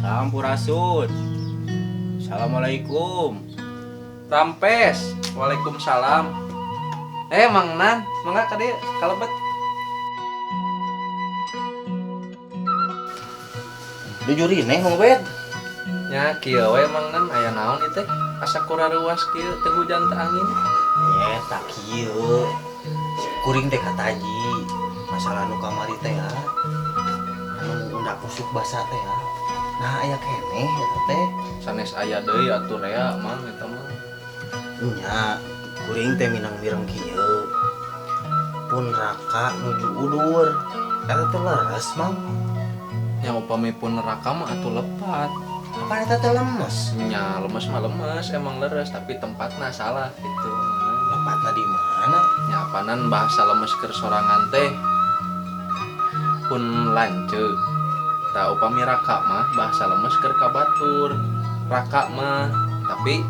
Sampurasun. Assalamualaikum. Rampes. Waalaikumsalam. Eh, Mang Nan, mangga ka dieu kalebet. Jujur ini Mang Ubed. Nya kieu we Mang Nan, aya naon ieu teh? Asa kuraruas kieu teu hujan teu angin. Ya tak kieu. Kuring teh kataji masalah nu kamari teh ya. Anu undak usuk basa teh ya. Nah aya keneh eta teh. Sanes aya deui atuh rea Mang eta mah. Nya kuring teh minang mireng kieu. Pun raka nuju udur. Eta teh leres Mang. Nya upami pun neraka mah atuh lepat. Apa eta teh lemes? Nya lemes mah lemes emang leres tapi tempatna salah gitu. Lepatna di mana? Nya apanan bahasa lemes keur sorangan teh pun lanceuk. Tah upami raka mah bahasa lemes keur ka batur. Raka mah tapi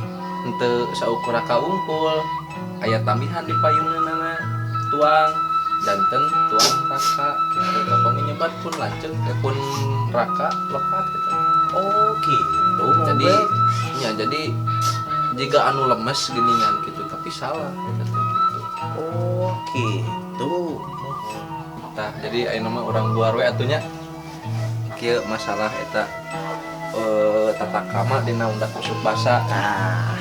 henteu saukur raka unggul. Aya tambihan di payuneunana tuang janten tuang raka gitu. Tah upami nyebat pun lanceuk teh pun raka lepat gitu. Oh gitu. Mang Jadi Ubed. nya jadi jika anu lemes geningan gitu tapi salah eta teh gitu. Oh gitu. Tah jadi ayeuna mah urang luar we atuh nya. Kieu masalah eta tata krama dina undak usuk basa. Nah,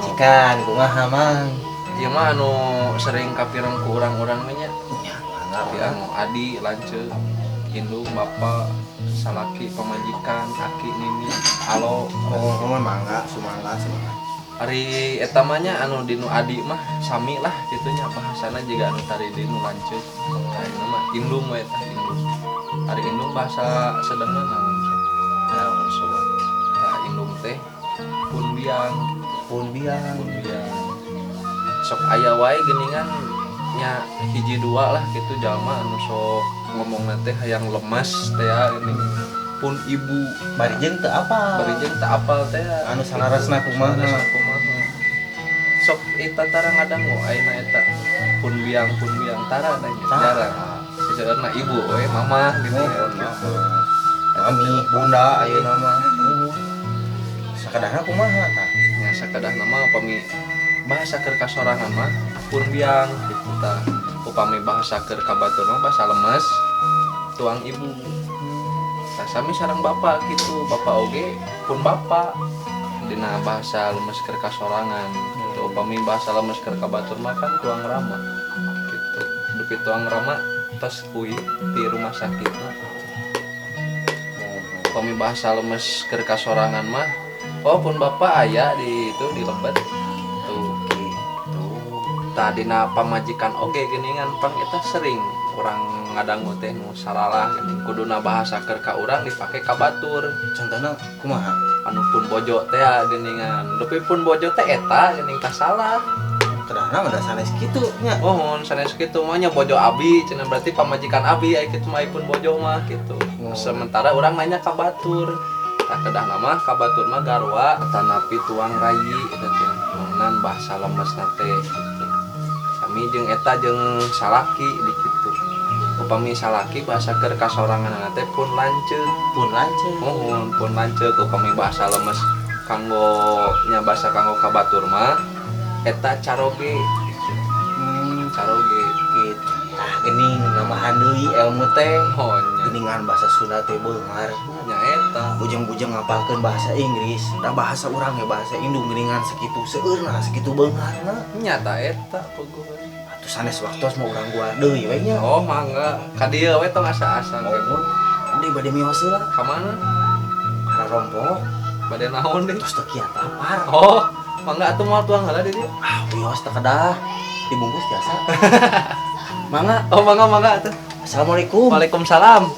cikan kumaha Mang? Ieu mah anu sering kapireng ku urang-urang we nya. Ya, Tapi anu adi lanceuk, indung, bapak, salaki, pamajikan, aki, nini, alo. Oh, oh mangga, sumangga, sumangga. Ari eta mah nya anu dinu adi mah sami lah kitu nya bahasana jiga anu tadi dinu lanceuk. Tah ieu mah indung we tah indung. Ari indung bahasa sedengna naon sok? Naon sobat? Tah indung teh pun biang, Pun biang. pun biang. Sok aya wae geuningan nya hiji dua lah gitu jalma anu sok ngomongna teh hayang lemes teh ya geuning pun ibu Bari jeung teu apa? Bari jeung teu apal teh ya. Anu saleresna kumaha? Saleresna kumaha. Sok eta tara ngadangu ayeuna eta pun biang tara da nya Tara. jarang. Seseurna ibu we mama gitu Oh, ya gitu. Mami, bunda ayeuna mah. Sakadahna kumaha tah? Nya sakadahna mah upami bahasa keur kasorangan mah pun biang gitu tah. Upami bahasa keur ka batur mah bahasa lemes tuang ibu. Tah sami sareng bapak gitu, bapak oge pun bapak dina bahasa lemes keur kasorangan gitu. Upami bahasa lemes keur ka batur mah kan tuang rama gitu. Dupi tuang rama tos uih di rumah sakit mah. Upami bahasa lemes keur kasorangan mah oh pun bapak aya di itu di lebet tuh. Gitu. Tah dina pamajikan oge geuningan pang eta sering urang ngadangu teh nu salalah geuning kuduna bahasa keur ka urang dipake ka batur. Contohna kumaha? Anu pun bojo teh geuningan dupi pun bojo teh eta geuning tah salah. Kedahna mah da sanes kitu nya. Mohon sanes kitu mah nya bojo abi cenah berarti pamajikan abi aya kitu mah pun bojo mah gitu. Oh. Sementara urang nanya ka batur. Tah kedahna mah ka batur mah garwa tanapi tuang rayi eta teh mangnan bahasa lemesna teh gitu. Sami jeung eta jeung salaki di kitu. Upami salaki bahasa keur kasoranganna teh pun lanceuk. Pun lanceuk. Mohon pun lanceuk upami bahasa lemes kanggo nya bahasa kanggo ka batur mah eta caroge. Caroge. Gitu. Tah geuning nambahan deui ilmu teh. Oh nya. Geuningan bahasa Sunda teh beunghar. Nya eta. Bujeng-bujeng ngapalkeun bahasa Inggris, da bahasa urang ya bahasa Indung geuningan sakitu seueurna, sakitu beungharna. Nya ta eta puguh. Atuh sanes waktos mah urang gua deui we nya. Oh mangga ka dieu we tong asa-asa. Oh, deui bade mios heula. Ka mana? Kana rompok. Bade naon deui? Tos teu kiat lapar. Oh, mangga atuh moal tuang heula di dieu. Ah, wios teu kedah. Dibungkus biasa. Mangga. Oh, mangga mangga atuh. Assalamualaikum. Waalaikumsalam.